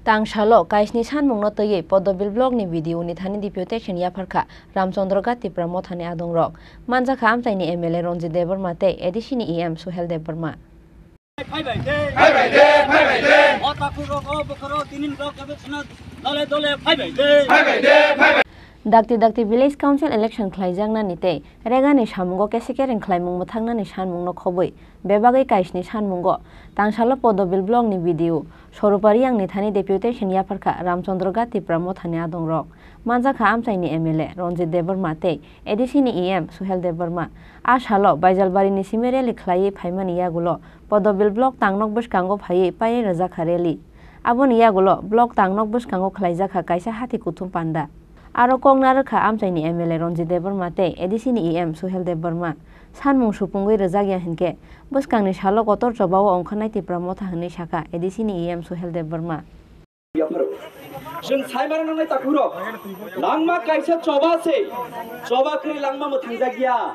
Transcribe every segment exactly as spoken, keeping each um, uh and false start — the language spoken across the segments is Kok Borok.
Tangsalo kaisni sanmungno twiwi Podobil block ni B D O ni thani deputation yapharkha Ramchandra Ghat Tipra Mothani adongrok. Manjakha amchaini M L A Ranjit Debbarma tei A D C ni E M Suhel Debbarma. Phaibai de, phaibai de, phaibai de. O takhurok, o bokhorok, tinin block dole dole phaibai de. Phaibai de, phaibai. Dakti dakti village council election khlaijaknani tei regani samungo kese kereng khlaimung mwthangnani sanmungno khobwi bebagwi kaisni sanmungo Tangsalo Podobil block ni B D O Swarupa Reang ni thani deputation yapharkha Ramchandra Ghat Tipra Mothani adongrok. Manjakha amchaini M L A Ranjit Debbarma tei A D C ni E M Suhel Debbarma. A salo Baijalbari ni simi rally khlaiwi phaimani yagulo Podobil block tangnok bwskango phaiwi paiwi rwjakha rally. Aboni yagulo block tangnok bwskango khlaijakha kaisa hati kuthum panda. Aro kok narwkha amchaini M L A Ranjit Debbarma tei A D C ni E M Suhel Debbarma. Sanmung supungwi rwjakya hinkhe bwskangni salo kotor chobao ongkharnai Tipra Motha hwnwi sakha A D C ni E M Suhel Debbarma. Chwng sai mano nangnai takhurok, langma kaisa choba se, choba kwrwi langma mwthangjakya.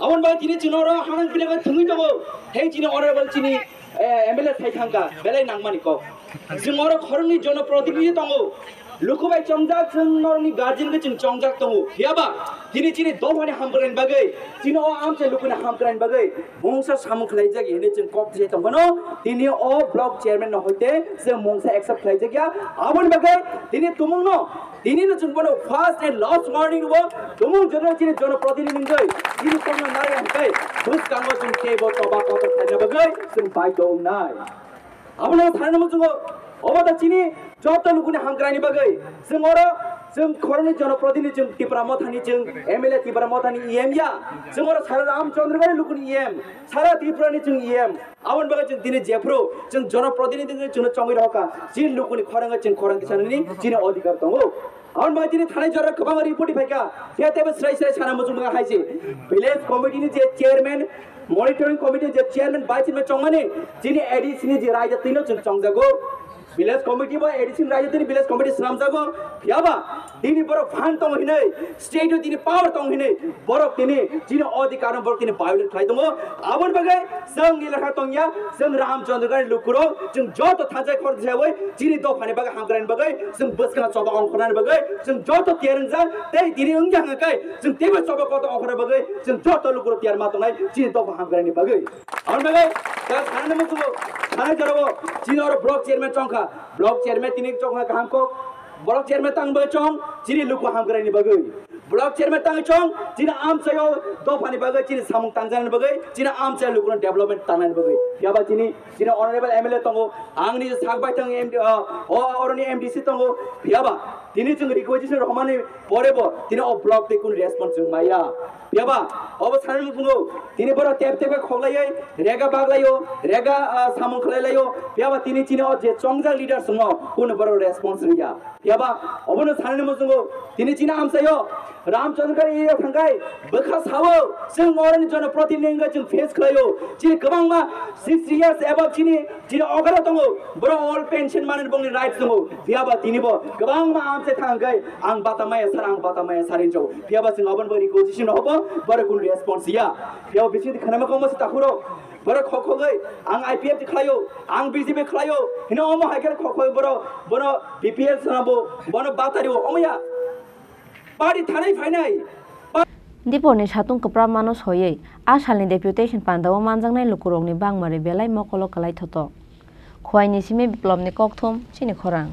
Aboni bagwi tini chwng oro hanang pinangwi thwngwi tongo. Hei chini honorable chini, eh, M L A sai thangkha, belai nangmani kok. Chwng oro khoroknwi jonoprotinidhi tongo. Luku bai chongjak, chwng norokni guardian khe chwng chongjak tongo. Phiyaba tini chini dophani hamkraini bagwi, chini o amchai lukuni hamkraini bagwi mungsa samung khlaijak hinwi chwng kok thai tongmano. Tini o block chairman no hoite chwng mungsa accept khlaijakya. Aboni bagwi tini tumungno, tini no chwng bono first and last warning rwo. Tumung jono chini jonoprotinidhi wngwi chini tongna nari hwnkhe bwskango chwng teibo choba kotor khlaina bagwi chwng baidhyo wngnai. Abono thanani muchungo, obo da chini joto lukuni hamkraini bagwi. Chwng oro, chwng khoroknwi jonoprotinidhi, chwng Tipra Mothani, chwng M L A Tipra Mothani E M ya. Chwng oro sara Ramchandra Ghat lukuni E M, sara Tripurani chwng E M. Aboni bagwi chwng tini jephru, chwng jonoprotinidhi wngwi chwngno chongwi rohorkha. Chini lukuni khorang chwng khorang tisanani chini odhikar tongo. Aboni bagwi tini thanai jora kwbangma report phaikha. Phiya teibo srai srai sana muchung mwnga hai se. Village committee ni je chairman, monitoring committee ni je chairman, vice chairman chongmani, chini A D C ni je raida twino chwng chongjago. Village committee bo A D C ni raida twini village committee swnamjago. Phiyaba tini borok phan tongo hinwi, state o tini power tongo hinwi, borok tini chini odhikar no borok tini violate khlai tongo. Aboni bagwi chwng ni lekha tongya, chwng Ramchandra Ghat lukurok, chwng joto thansa khorang tisawi chini dophani bagwi hamkraini bagwi, chwng bwskang choba ongkhornani bagwi, chwng joto tiyar wngjak, tei tini wngya hwnkhe, chwng teibo choba kotor ongkhorna bagwi, chwng joto lukurok tiyar ma tongnai, chini dopha hamkraini bagwi. Aboni bagwi, ta sanani muchungo, sanai jorao, chini oro block chairman chongkha, block chairman tini chongkha kaham kok, block chairman tang bagwi chong, chini luku hamkraini bagwi. Block chairman tangwi chong, chini amchaio dophani bagwi, chini samung tangjaknani bagwi, chini amchaio lukuno development tangnani bagwi. Phiyaba chini, chini honorable M L A tongo, ang nini sak baithang M D, ah, o, oroni M D C tongo, phiyaba tini chwng requisition rwmani pore bo, tini o block tei kunu response chwng maya. Phiyaba, obo sanani muchungo, tini borok tep tep khe khoklaiwi, rega baglaio, rega, ah, samung khlailaio, phiyaba tini chini o je chongjak leaders no, kunu borok response rwya. Phiyaba obono sanani muchungo tini chini amchaio Ramchandra Ghat area thangkhai bwkha sao, chwng oroni jonoprotinidhi wngkha chwng face khlaio. Chini kwbangma sixty years above chini, chini okra tongo, borok all pension manwi bongni rights tongo. Phiyaba tinibo kwbangma amchai thangkhai ang bata maya sar, ang bata maya sar hinwi. Phiyaba chwng oboni bagwi requisition hobo, borok kunu response ya. Phiyaba bisingtwi khwnama kongma se takhuro, borok khokhogwi ang I P F T khlaio, ang B J P khlaio, hino omo hai khe khokhogwi borok, bono B P L swnambo, bono batario, omo ya. Party thanai phainai. Diporni satung kwpramano soywi, a salni deputation pandao manjaknai lukurokni bangmari belai mokolo kwlai thotok. Khowai ni simi Biplobni kokthum, chini khorang.